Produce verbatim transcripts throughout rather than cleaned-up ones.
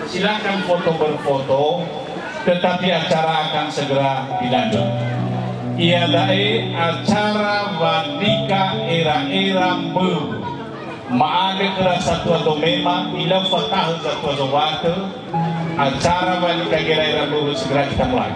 Silakan foto berfoto, tetapi acara akan segera dilanjut. Iada'e acara wanika era-era mböwö. Ma'andrö khöra satua Domema, ilau fatahö satua Zowatö, acara wanika gera era mböwö segera kita mulai.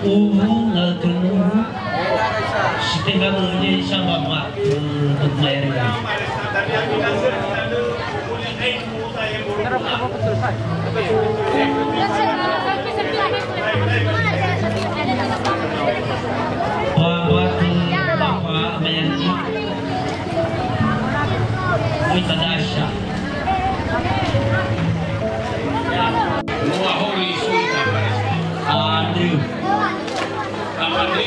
Uwu, eh, tunu. Sitega bö'ö sama ma, eh, untuk mayar. Oi, tadasa. Nuahori sui ta. Andri. Amade,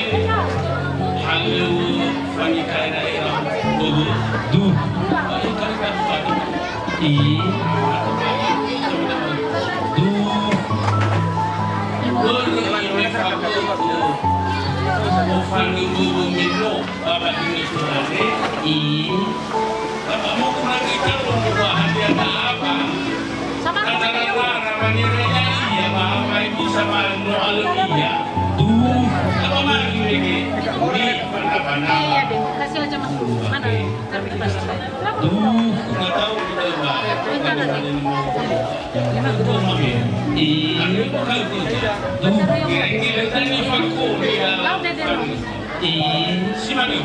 halöŵö fanikae daerah, bobo, du. Ayo kali kan fatu. I. Du. Börö ayo fatu. Ofanö bobo meno, baba ini kurane. I. Baba mau kurane kalau dua hadiah tak apa. Sama. Kata-kata, namanya ia, baba ini sama no alö ia. Duh, apa lagi lagi? Ini apa-apa nama? Iya, deh. Kasih aja, Mas. Mana? Duh, nggak tahu kita, Mbak. Ih. Duh, kira-kira tadi Fako dia. Ih. Si mana?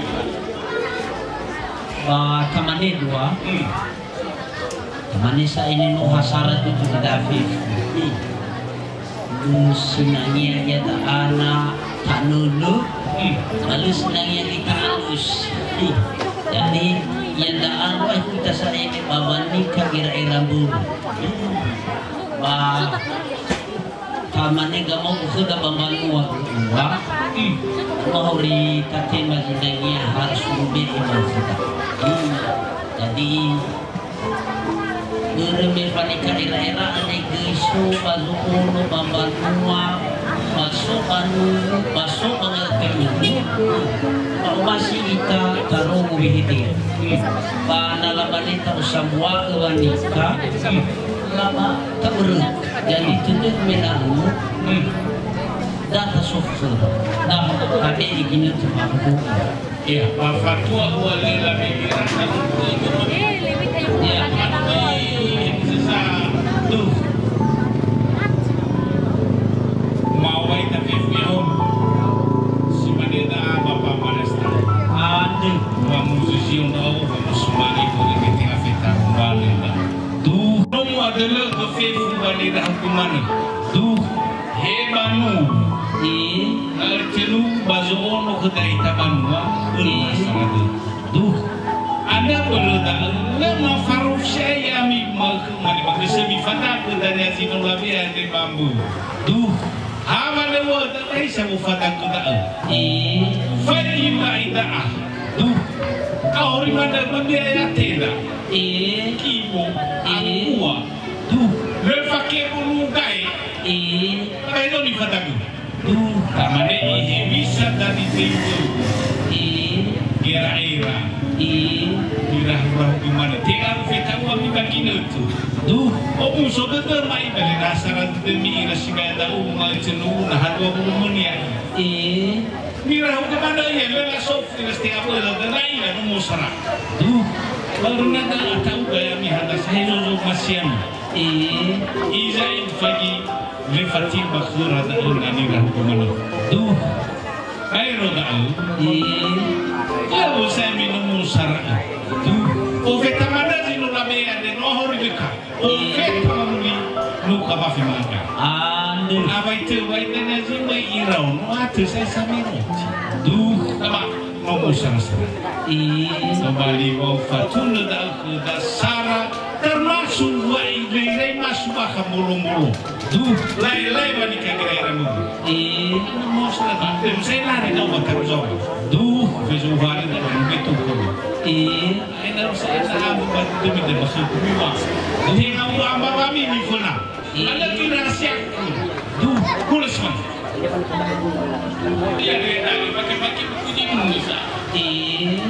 Ba tamane dua. Hmm. Tamane sa ini no hasara tutu dafi. Hmm. Lu sinangea ia da'ana tanulu, hmm, lalu sinangea li ta'alus. Hmm. Jadi, ia da'ana itu kita sareme bawa nikah ira-ira bulu. Hmm. Ba, tamane gamau khöda ba mbanua dua. Hmm. Mahori tatema sinangea harus rube iman kita. Hmm. Jadi, Börö me faneka era-era andre göi so ba zo'ono ba mbanua, ba so ba nulu, ba so ba nga'ötö nulu. Ba omasi ita tarongo wehede. Ba na labane ta'osambua'ö wanika, laba ta'örö. Jadi tödö me na'ö, da tasofu. Da tabe'e ginötö ma'ökhö. Iya, ba fatua ua lela bege rasa. Iya, manu bai sesa. Duh. Mau bai ta fefu ya'o. Si mane da Bapa Palestina. Ade. Wa musisi on da'o, wa musumani ko de kete afeta kumbali, Mbak. Duh. Nomu adölö ke fefu ba nidahu kumanö. Duh. He banu. I. Nga'ötö nulu ba zo'ono khöda ita banua, ölu masalah. Duh. Andrö börö da'ö, lö mafarofsiai ami ma'ökhö mane ba khösömi fadagö dania zi no labea andre ba mböwö. Duh. Ha manö wa'ö da'ö, hisa wofadagö da'ö. I. Faigi ba ida'a. Duh. Aori manö ba mea ya'ateda. I. Kibo. I. Akua. Duh. Lö fakebo nugae. I. Ba eno nifadagö. Duh, tamane i hewisa dadi teimbö. I. Gera-era. I. Irahu-rahu gimana? Tenga fetaua mi ba ginötö. Duh. Omuso dödö mai bele dasara demi ira sibai da'u ma cenu na hadua bulu menia. I. Mirahu gimana ya, lela sof, ira stia bela, dan laila no mosara. Duh. Baru nada atau gaya mi hada sahezo zo masian. I. Iza in fagi. Lö fatimba khöra da'ö nganira hukumanö. Duh. Baero da'ö. Ih. Lö usae me no musara'ö. Duh. Ofeta manö zi no labe andre no ahori deka. Ofeta mamuli no kabafi mangga. Andrö. Awai tö wai dania zi möi irao no atö sae sameroti. Duh. Tama no musara-sara. Ih. Tobali wa'o fatunö da'ö khö dasara. Termasuk wa irai-rai masuk bakha molo-molo. Duh, lae-lae wa nikah kira-kira mulu. Eh. Mau salah, tapi saya lari kau bakar jawab. Duh, besok hari tak ada betul kau. Eh. Ena saya tak ada buat demi dia masuk kumiwa. Duh. Tengah wa amba wami ni fona. Eh. Ada kira siap. Duh, boleh semua. Iya, dia tak pakai-pakai buku di Indonesia. Eh.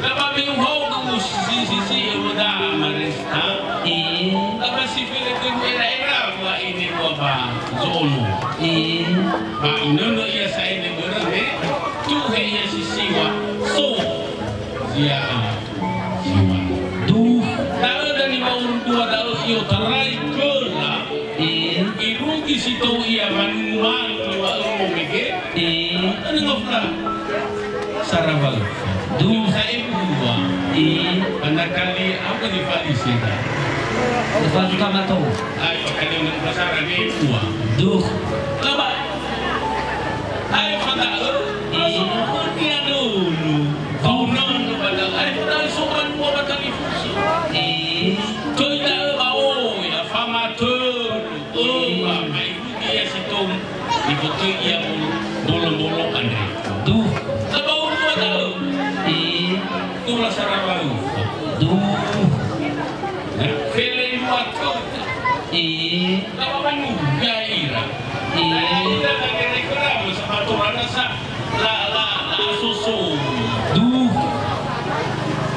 Laba me uhaogö si, si, si, ewöda maresta. Eh. Laba si fele tögu era-era wa ine wa ba zo'ono. Eh. Ba inönö ia sa'ae ne börö he, tuhe ia si siwa, so. Zia, siwa. Duh. Da'ö dani wa'uru dua da'ö i'otarai göla. Eh. Irugi si tou ia manunu-manu niŵa'ömo mege. Eh. Anu ngofla. Sarawalu. Duh. Sa'e bua. Eh. Anda kali apa di Faliseda? Faliseda mato. Ai, pakali untuk pasara ni bua. Duh. Laba. Ai, fada'ö. Eh. Masuk ke dia dulu. Bau nono fada'ö. Ai, fada'ö sopan dua batang ifusi. Eh. Toi da'ö bau, ya, famatö. Oh, ba, ba irugi ia si tou, ifotöi ia bolo-, bolo-bolo andre. Duh. Laba uru dua da'ö. Eh. Tola sarawalu. Duh. Ya, fele dua tou. Eh. Laba manu, ya ira. Eh. Ira lagi rekora, sapatorana sa. La, la, la soso. Duh.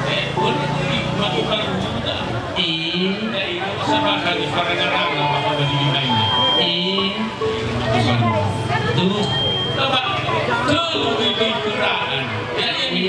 Eh, boleh beli, matu karuda. Eh. Dari sama kali farang-farang, apa beli lainnya. Eh. Duh. Coba, tuh, di, di Quran. Ya, ya, di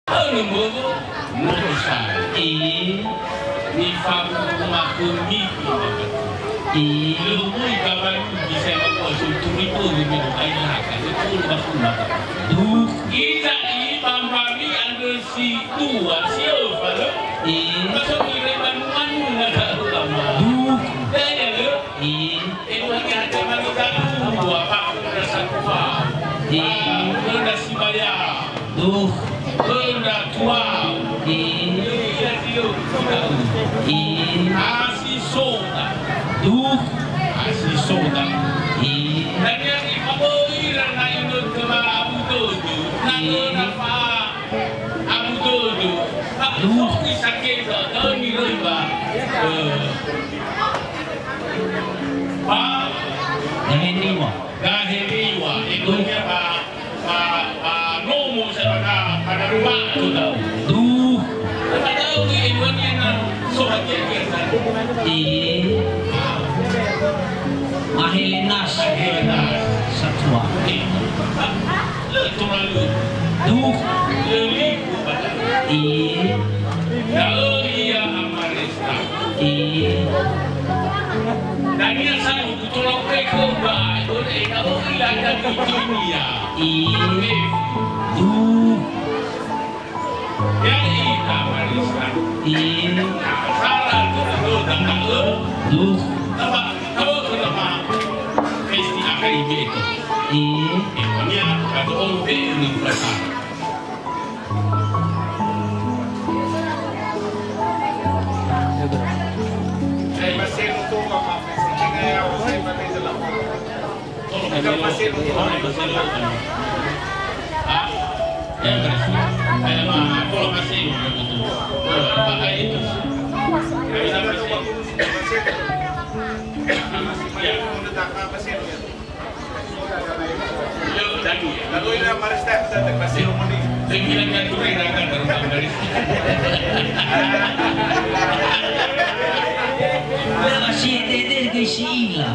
Anu mbogo, mbogo sa. Eh. Nifabu'u makhömi. Eh. Lö möi gawalu bisa makuasa turi böli me ai naka, betul makhömi. Duh. Ita i bambami andrö si dua, si öfa, lö? Eh. Masa möi re banua-nua, naka utama. Duh. Daya, lö? Eh. Inu hati-hati mani da'u, dua paku rasa tua. Eh. Ah, rasa baya. Duh. Benda tua. Eh. Iya, iya. Eh. Asi soda. Duh. Asi soda. Eh. Dan yang ibu ira na inut ke Abu Dodo. Na, eh, na pa Abu Dodo. Duh. Soki saketa, dan ni reba. Eh. Ba. Daheriwa. Ekonomi ba, ba, ba nomo sa pada, pada rumah tu tau. Duh. Pada tahu ni ekonomi na so hati-hati sa. E. Mahelenas. Mahelenas. Satua. E. Lö tola lö. Duh. Lö liku ba da'ö. E. Da'ö ia Amaresta. E. Dania sa ugu tola uke khöu ba, e, da'ö ila da'ö dunia. E. Duh. Ya'i Amaresta. E. Sara tu da'ö. Duh. Taba, taba, taba. Festi A K I B itu. E. E, kami akan kata, oh, be, ini perasaan. Lewat si dede gei si ila.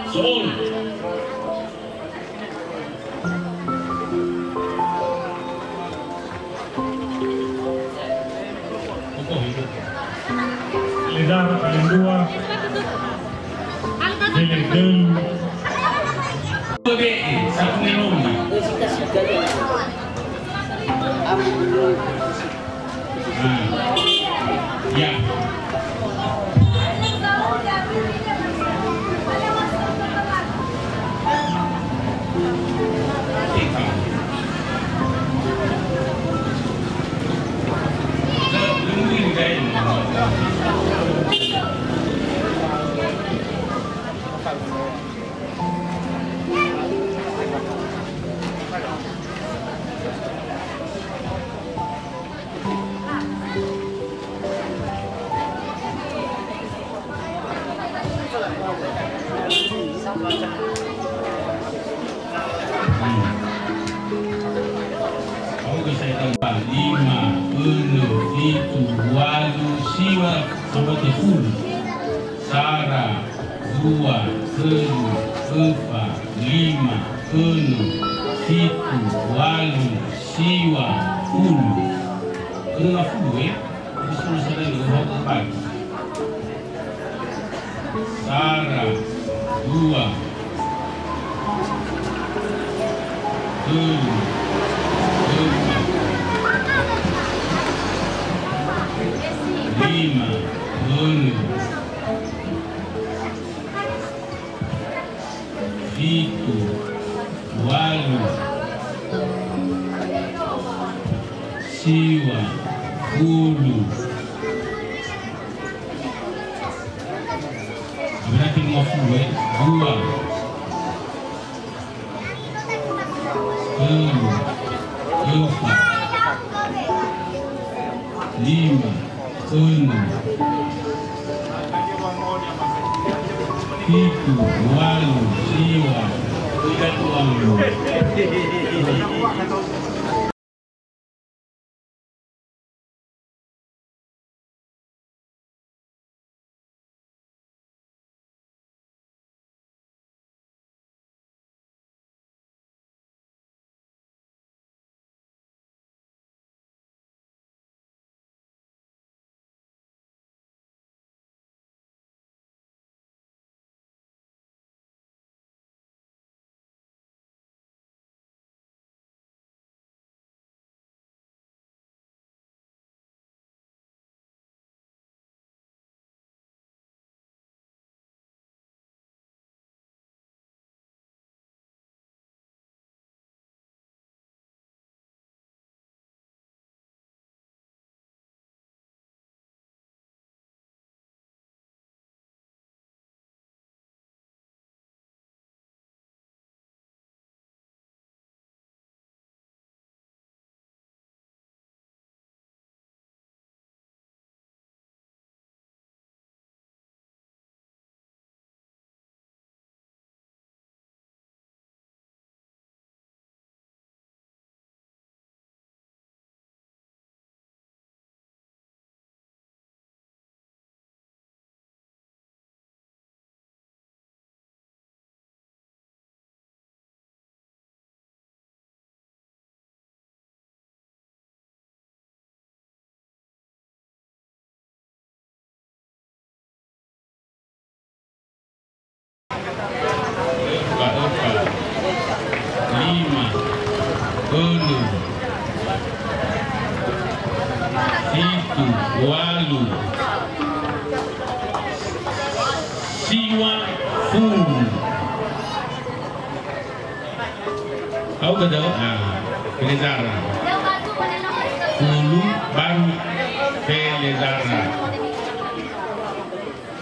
So'on. Ledara kalendua. Dele delu. Be'e, satu meloni. Hmm. Ya. Lima, önö, fitu, walu, siwa, sampai ke sepuluh. Sara, dua, tölu, öfa, lima, önö, fitu, walu, siwa, fulu. Önö ngafulu, e? Bisa masalah ni, oh, pagi. Sara, dua, tölu, öfa, lima, önö, fitu, walu, siwa, fulu. Berarti lima puluh, e? Dua, tölu, öfa, lima, önö, fitu, walu, siwa, telu, öfa. Au ka da'ö, ah, Felezara. Fulu baru Felezara.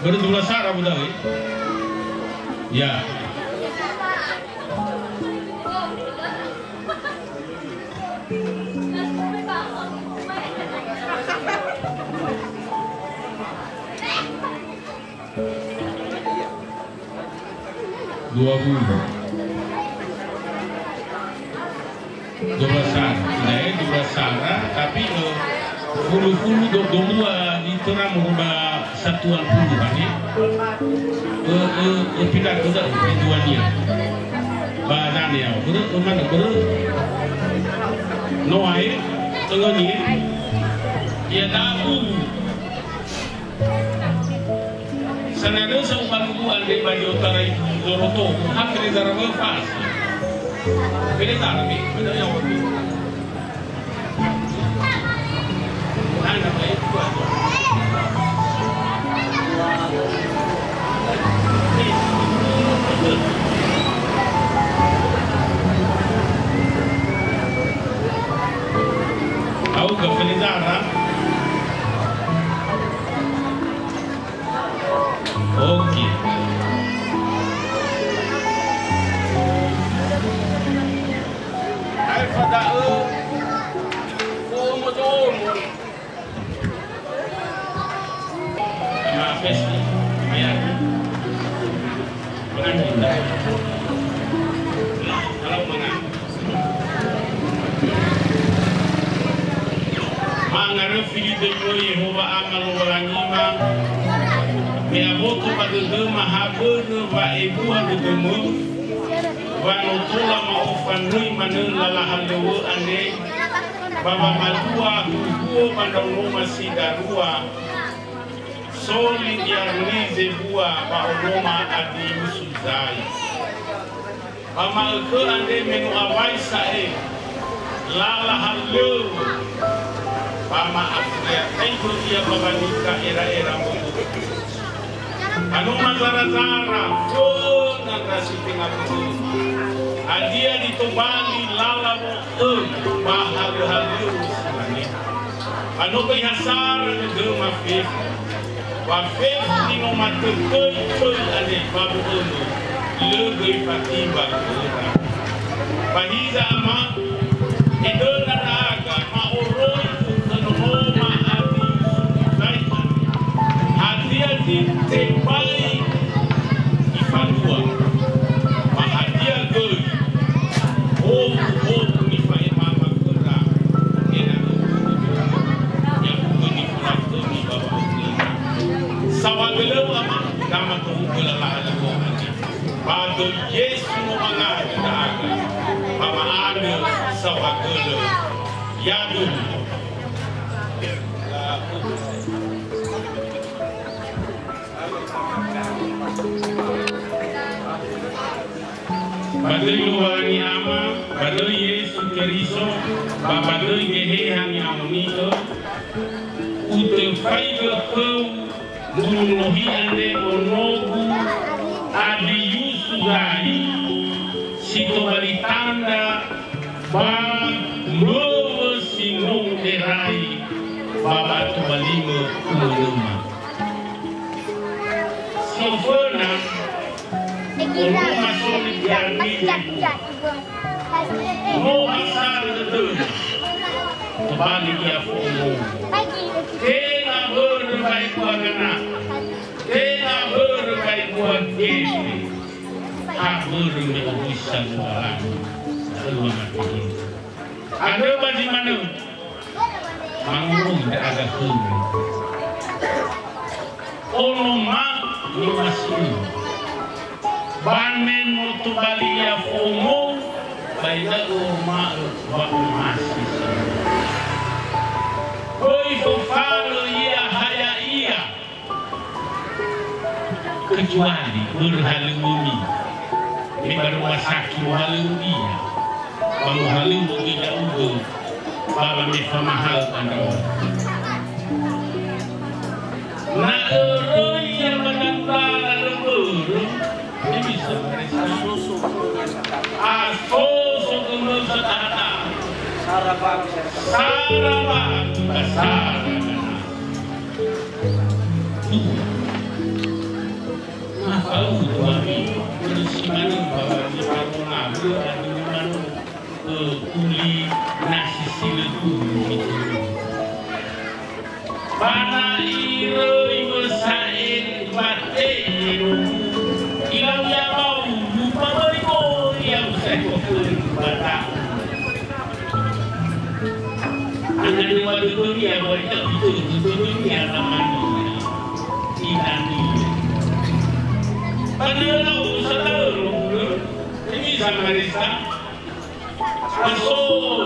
Baru dua belas sara bu da'ö, eh? Ya. Dua puluh. Dua belas sara. Nah, eh, dua belas sara, tapi, eh, fulu-fulu do-, dua liter moroi ba satuan puluhan, ya. Eh, eh, eh, pindah ke dah, eh, dua nia. Ba dania, bere, eh, mana, bere? No air, tengah ni. Ya, dabu. Sanadösa ubalu'u andre ba zi otarai dorotogu, ha Felezara wö fa'asi. Felezara me, beda ya waktu. Ana ba itu aja. Au ka Felezara. Oke. Aefa da'ö, fo'omo-domo. Ma'afesti, ya. Menang kita. Kalau menang. Ma'angaröfi li döi-Mö Yehowa Ama Lowalangima, me aboto ba dödöma ha börö wa'ebua dödömö, wa no tola ma'ofanöi manö lala halöŵö andre, ba wamalua huhuo ba ndraonoma si darua, so li diaroni zebua ba onoma Adiusu Zai. Ba ma'ökhö andre me no awai sa'ae, lala halöŵö, ba ma'afuriataigö ia ba wanika era'era mbo'ö. Ba no mazara-zara, föna ndra si tenga börö. Hadia zi tobali lala wo'ö ba halö-halöŵö si mane. Ba no göi ha sara dödöma fefu. Wa fefu zi no matököi töi andre ba wo'ömö, lö göi fatiba khöra. Ba hiza Ama, enöna ndra'aga ma'oroi khö nonoma Adiusu Zai andre. Hadia zi tebai ifalua? Ba hadia göi howu-howu nifa'ema khöra, ena'ö ya u'ö nifulakhömi ba wa'ökhöra. Saohagölö Ama, damatöhugö lala halöŵö andre. Ba döi Yesu no mangandrö ndra'aga, ba ma'andrö saohagölö. Yaduhu. Ba döi Lowalangi Ama, ba döi Yesu Keriso, ba ba döi Geheha Ni'amoni'ö, utöfaigö khöu ndruru nohi andre onogu Adiusu Zai, si tobali tandra ba mböwö si no u'erai ba wa'atobalingö umönöma. Si oföna, onoma so li diaroni zebua. No asarö dödöna, tobali ia fo'omo. Tenga börö ba ebua gana, tenga börö ba ebua gete, ha börö me owusa Lowalangi, da'ö wamate. Andrö ba zi manö. Mangoroi ndra'aga khömi. Onoma ni'omasi'ö. Ba me no tobali ia fo'omo, ba ena'ö oroma'ö wa'omasi si. Böi föfalö ia ha ya'ia. Kecuali börö halöŵömi, me ba rumah sakit mohalöŵö ia, ba mohalöŵö göi ndra'ugö, ba ba me famahaö andrö. Na öröi ia ba dagu lala lö börö, me bisa meresa. Asoso gömö Sara ba, sara gana. Dua. Mafahudu ami, urusi manö ba di manö, eh, uli nasi siletu. Ba na iröi wösa'e bate'e nogu, ilau ya'abu, ba böi-böi ya'u sae'e khöu ba ta'u. Anganö wa dödönia, wa ita bitö dödönia namania. Inania. Ba nöla urusa da'ö, demi samaresa. Aso,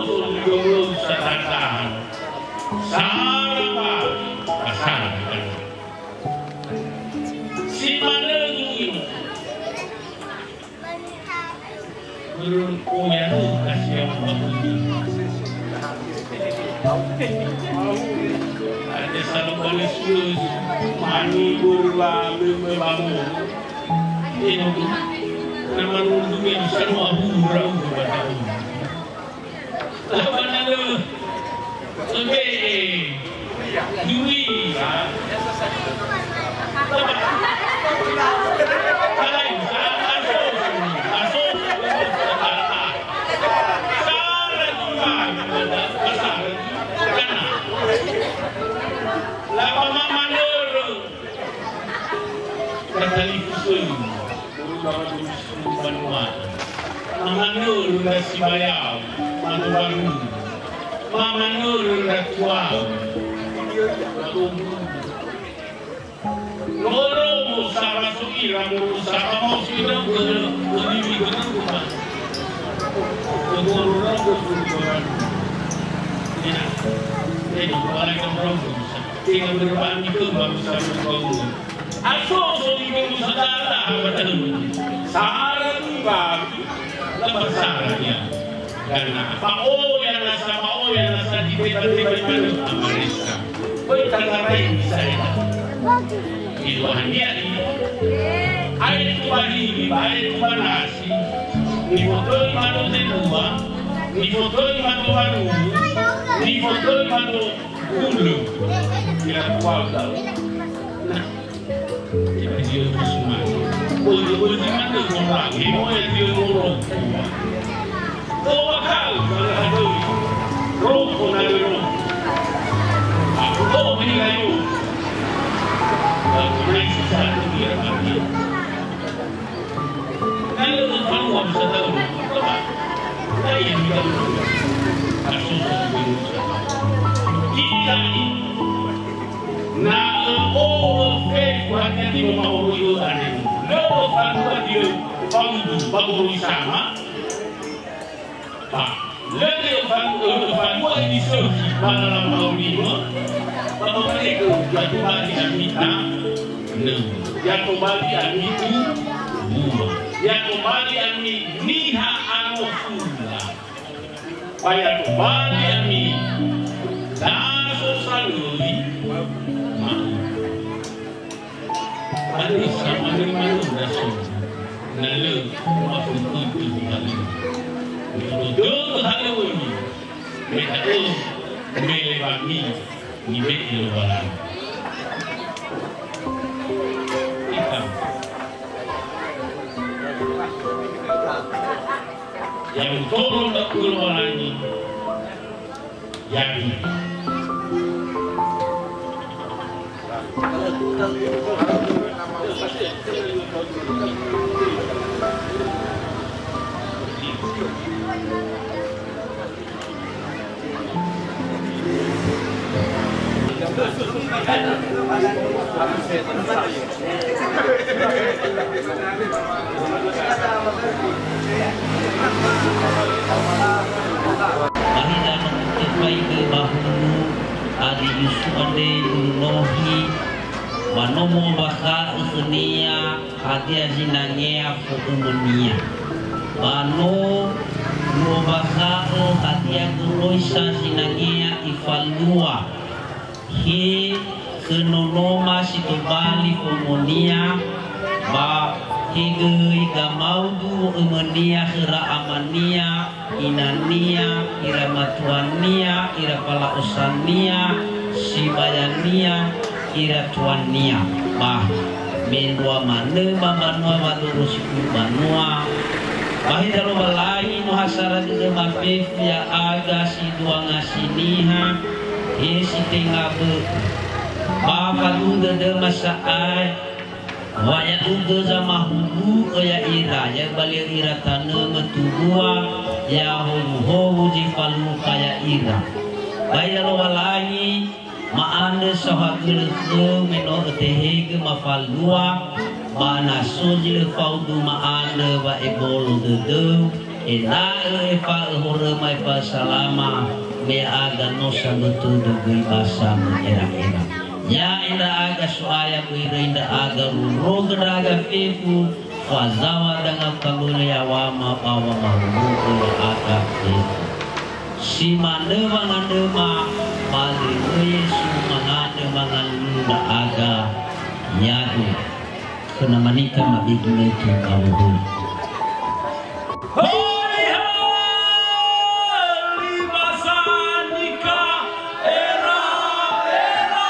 so, so, so, satatahan. Sara ba, sara ba. Si manö ino. Berun oya tu kasih yang waktu. Ada satu kali sus, mani berla, berla, berla. Ino tu. Nama nundu yang semua hura-hura. Labananö. Oke. Dui. Lain. Aso. Aso. Sara dua. Sara. Kana. Laba mamanörö. Katalifusöi. Moroi ba madusu banua. Mamanörö ndra sibayao, mado barungu. Mamanörö ndra tuau. Loro mo sara so ira, mo sara mo si ira, mo ira, mo ira, mo ira. Ya. Ya, mo ira, mo ira. Tenga berubah ni ke baru satu tahun. Aso so ni ke usaha dah, apa tahu? Sara ni baru, lepas sara ya. Karena apa? Oh, ya nasa, oh, ya nasa di beta-beta di mana? Amerika. Koi tanggapai bisa ya. Itu hanya ini. Air tu bani, air tu panas. Nifotoi mado zebua, nifotoi mado barungu, nifotoi mado hulö. Ira kual da'ö. Nah, jadi dia tu semua. Boleh, boleh di mana orang? Dia mau ya dia orang. Bawa kau, kalau ada. Rokok na dia rokok. Aku bawa beli kayu. Aku naik satu dia pakai. Na lö öfanua sata'ö. Coba. Na iya nida'a. Kasus. Tidak. Na ö'o'ö fefu hadia zi no ma'oroi õ andre. Lö öfanua zi lö faudu ba moroi sama. Ba, lö öfan-, ö-, öfanua zi sökhi ba lala ma'oroi õ, ba mamalekö, ya tobali ami tanö, ya tobali ami bua, ya tobali ami niha anofula, ba ya tobali ami daso salöi ma'ökhö. Andrö samanö-manö ndra so, na lö mafökhö tugu halöŵö. Mi'odo dödö halöŵömi, me da'ö melewami nibe'e Lowalangi. Ita. Ya utolo ndra'ugö Lowalangi. Yakin. Bahida no utefaigö ba hulu, Adi Yusuf andre nohi, ba no mowakha'ö khönia hadia zinangea fo'ömönia. Ba no mowakha'ö hadia goroisa zinangea ifalua. He khö nonoma si tobali fomonia ba Hegöi gamaudu wo'ömönia khöra amania, inania, ira matuania, ira fala'osania, sibayania, ira tuania. Ba mendrua manö ba mbanua Wadoro Sifulu Banua. Ba heza Lowalangi no ha sara dödö mafefu ya'aga si dua ngasi niha, he si tenga bö'ö. Ba faduhu dödöma sa'ae, wa ya'ugö zamahuhu'ö ya'ira, ya'öbali'ö ira tanö mötubua, ya'ohowuhowu zi falukha ya'ira. Ba heza Lowalangi, ma'andrö saohagölö khöu me no ötehegö mafalua, ba na so zi lö faudu ma'andrö wa'ebolo dödöu, ena'ö efa'ö horöma efa'ö salama, me ya'aga no samötödö göi ba samö'era'era. Ya'e ndra'aga So'aya böi röi ndra'aga, ururogö ndra'aga fefu, fazaŵa danga ukamölö yawama ba wamahuhu'ö ya'aga fefu. Si manö wangandröma, ba döi Yesu mangandrö mangalulu ndra'aga, yadu. Khöna manika mabigi meki ba wuhulu. Hoi ha! Lima sanika era, era!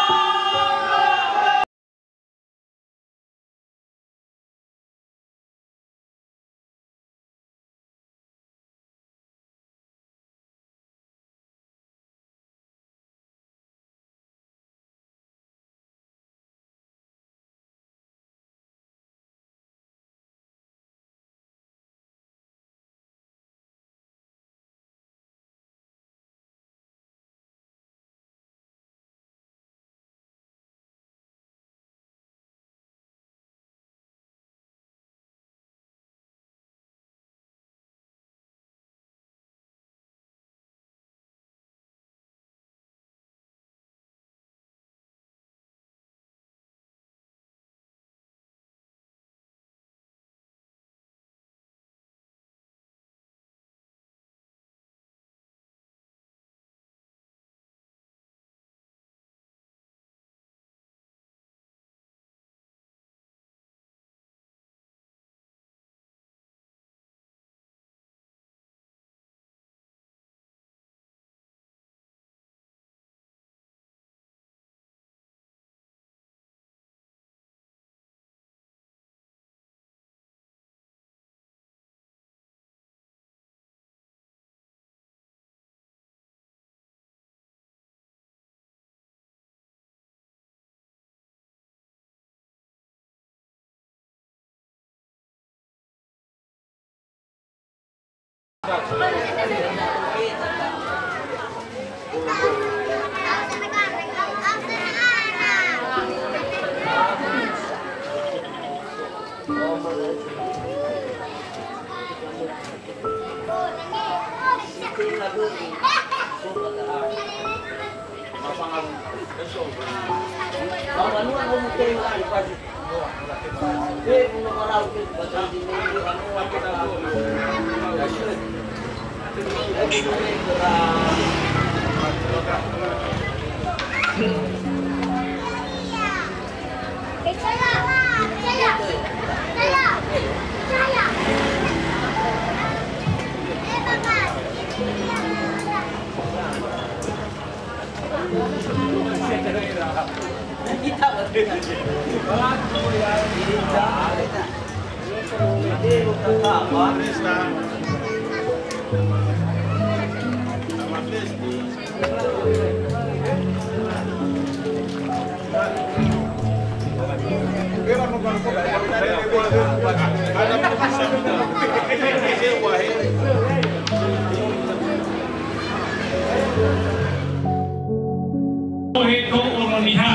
Ohe to'o no niha.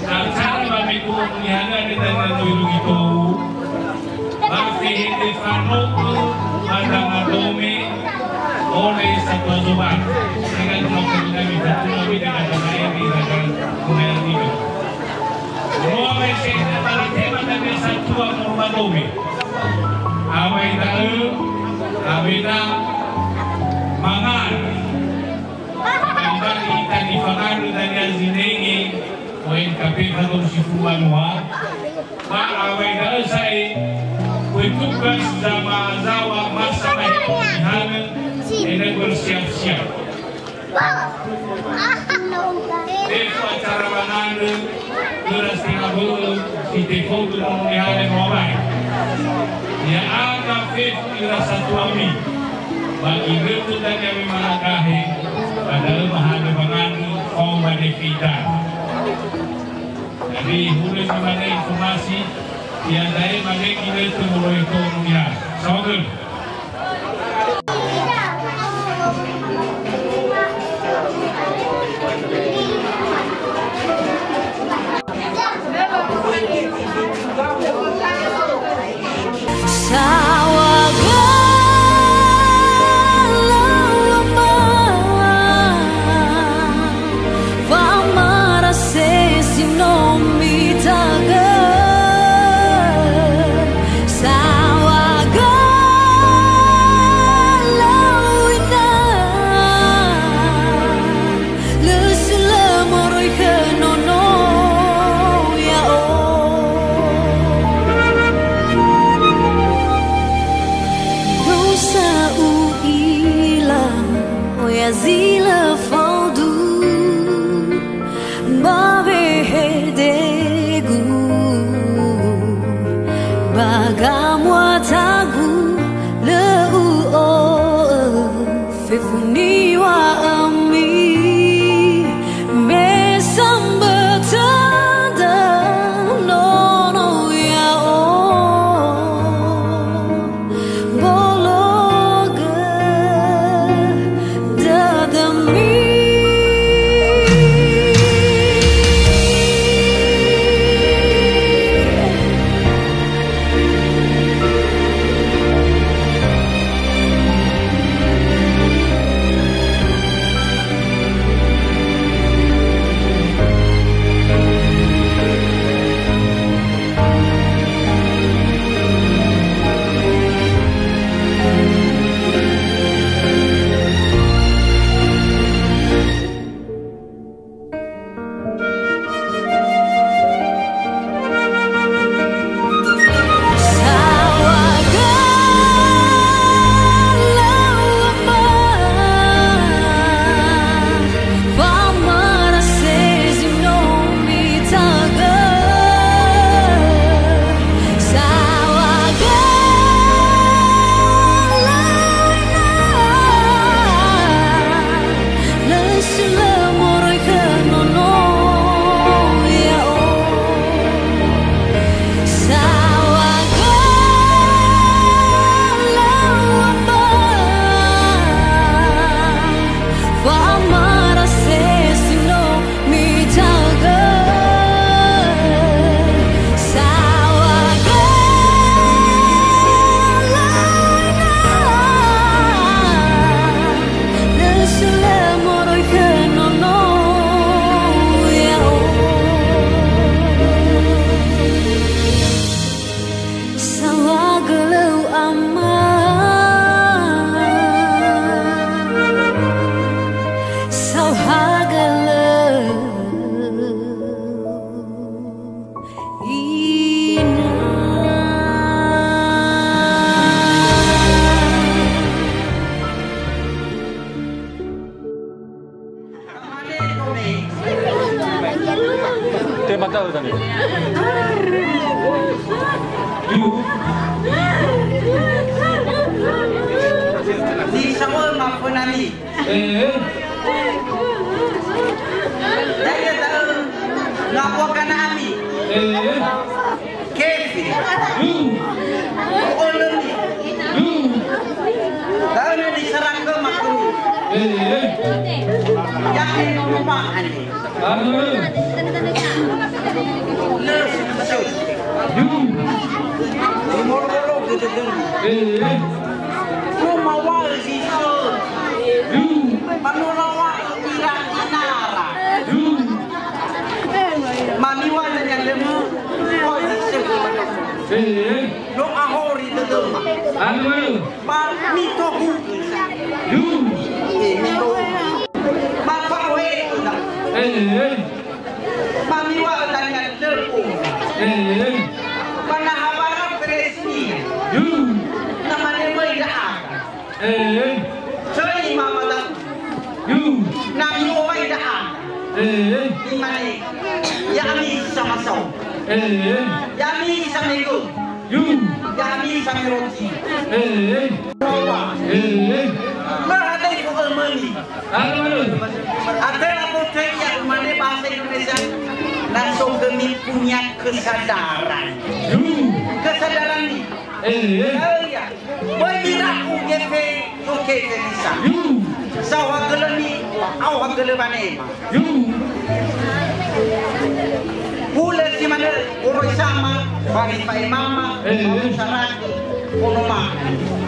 Acara ba me to'o no niha, ada tanya tu ilu gitu. Ba fehede fano'ö ba danga dome ole satua zoba. Dengan mau kita minta tu nabi dengan danga ini dengan kumayan ini. Noa mai sehede ba latema danga satua moroma dome. Awai da'ö, awena mangan. Bali ita nifanganö dania zinenge, O N K P Fadoro Sifulu Banua. Ba awai da'ö sa'ae, petugas zamazawa masa mahe'o ihanö ena'ö bersiap-siap. Fefu acara wangandrö, khöra stenga bö'ö, si tefo'ö nono niha le Moabai. Ya'aga fefu ira satuami, ba girötö dania me managahe, ba da'ö mahaga wangandrö, faoma defi idanö. Jadi, hulö si mane informasi, iada'e mane girötö moroi khö nono niha. Saohagölö. Sawaga lawama. Wamara sesi no mitagö, sawaga lawina, lö sülö moroi khö nono ya'o. Dosa u'ila, oya zi lö faudu. Ba wehedegu ba gamuatagu, lö u'o'ö fefu niŵa'ömi, me sambö tödö nono ya'o. Bologö dödömi. Wa'amara sesi no mitagö, sawaga laina, lö sülö moroi khö nono ya'o. Saohagölö ama, saohagölö ina. Tema tahu tadi. Zi samö'ö mafönami. Eh. Da'ö da'ö, ngabuakana'ami. Eh. Kefi. Lu. O'olömi. Lu. Da'ö na nisara khöma khömi. Eh. Ya'e nono ma'ane. Anu. Lö sukses. Lu. Molo-molo gödödömi. Eh. Fumawa'ö zi sö. Lu. Manolawa ira inara. Lu. Mamiŵa'ö dania lö mö, oi, sebe. Eh. No ahori dödöma. Anu. Ba mitohugö. Lu. Eh, mitohugö. Ba fa'o'ö da. Eh. Mamiŵa'ö dania lö. Eh. Eh. Sai mamada. Yu. Na mi'owai da'a. Eh. Imane. Ya'ami samasau. Eh. Ya'ami samego. Yu. Ya'ami sameroti. Eh. Rawa. Eh. Mahadai fo'ömöni. Anu, anu. Atela fotöi ya umane bahasa Indonesia. Na so khömi punya kesadaran. Yu. Kesadaran ni. Eh. Tahu ya? Böi miraku gefe, yoke Felisa. Yu. Saohagölömi, aohagölö wanema. Yu. Hulö si manö, moroi sama, ba nifa'emama, eh, ba saraki, onoma.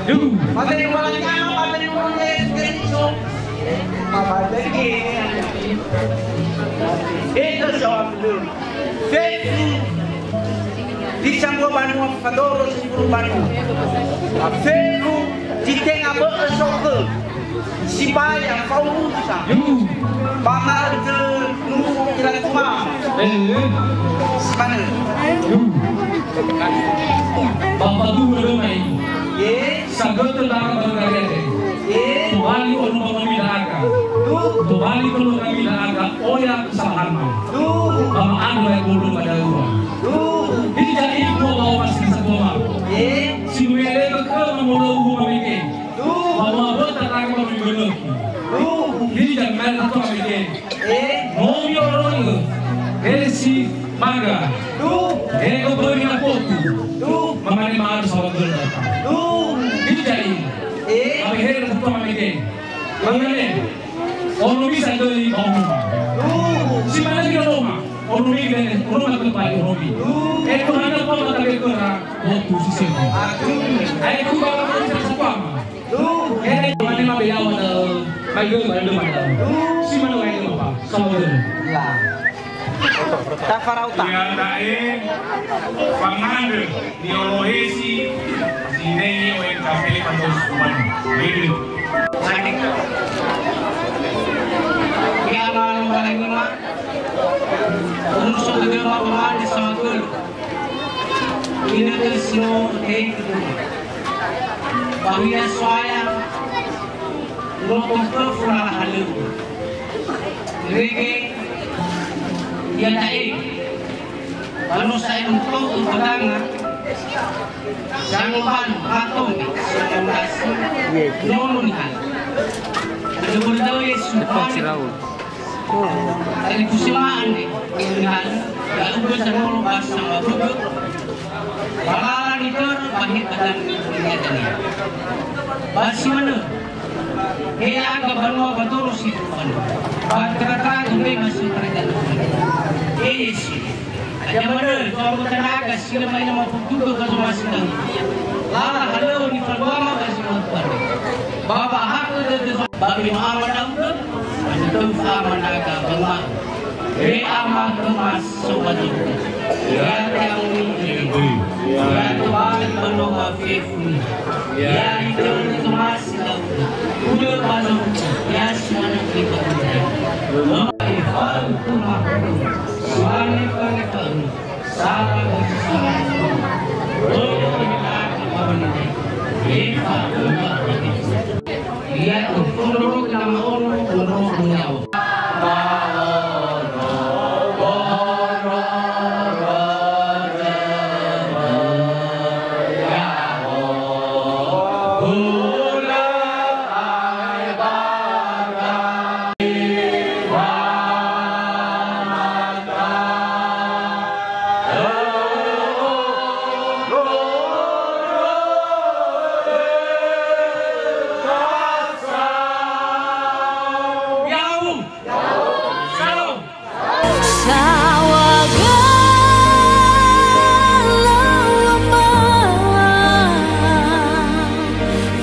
Yu. Ba teri wala nyama, ba teri wala Yesu Keriso. Ba, ba teri. Itu soal dulu. Fefu zi sambua banua fadoro sifuru banua. Fefu zi tenga bö'ö sokhö. Sibaya fausa. Ba nga'ötö nuru ira tumama. Simanö. Ba faduhu röma i. Ye. Sagötö dara ba gare. Ye. Tobali ono ba mami da'aga. Duhu. Tobali ono ba mami da'aga. Oya kesalahanma. Duhu. Ba ma'andrö ya gulu ba da'ö. Duhu. Hiza ibu ba omasi satua. Ye. Si nu'ele'ö khöma molou huma mege. Duhu. Ba mo'aböta da'aga ba mami gölökhi. Duhu. Hiza ma'andrö satua mege. Eh. No mi'oroi, he si mangga. Duhu. He goböri na kotu. Duhu. Mamane ma'andrö saohagölö da'aga. Duhu. Hiza i. Eh. Abi he na satua mege. Mamane. Ono misa göi ba onoma. Duhu. Si manö göi onoma. Ono mi göi, onoma göi ba onomi. Duhu. Eko hana pa mata göi göra, botu si sema. Aduh. Ae ku ba ono misa satua ma. Duhu. Ere mane ma beyawa na, mai göi ba göi ma. Duhu. Si manö ai göi ma. Saohagölö. Ya. Tafarauta. Iada'e fangandrö ni'olohesi zinenge O N K P Patos Umanu. Ayo. Ya, malu-malu, Mak. Urusan agama pemaham di Sawagul. Ini tuh sino, eh, gitu. Bahwa ya, soalnya, Uroto khöfu lala halögu. Irege, iada'e, ba no sa'ae muto'ö badanga, zangombani, matombe, sangondasi, nono nihalö. Andrö börö da'ö Yesu, Talifusöma andre, nihalö, ya'ugö zanolo ba samabögö, ba lala nitörö ba heta dania. Ba si manö, he aga banua ba doro si fufana, ba tara-tara gembema si tareka. E Yesu, hadia manö, dua mutanaga si lö ma'ila mafutugö ba zomasi da'ö. Lala halöŵö nifaluama ba zi ma'udu andre. Ba wa'ahakhö dödö zo-, ba me no ama ndra'ugö, ba no töu fa'ama ndra'aga ba nguma'ö, "He Ama, khöma so ba dödö. Ya te'amoni dödögu. Ya tobali ba noga fefu niha. Ya itörö zomasi ndra'ugö. Ulö ba nogu, ya si manö nifalugu." Ba ifalugu khöma, si mane fa'ö.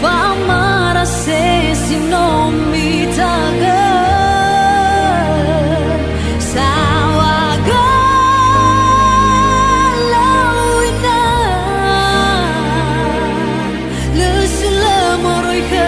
Famarase si no mitagö, saŵa galauina, lö sülö moroi khö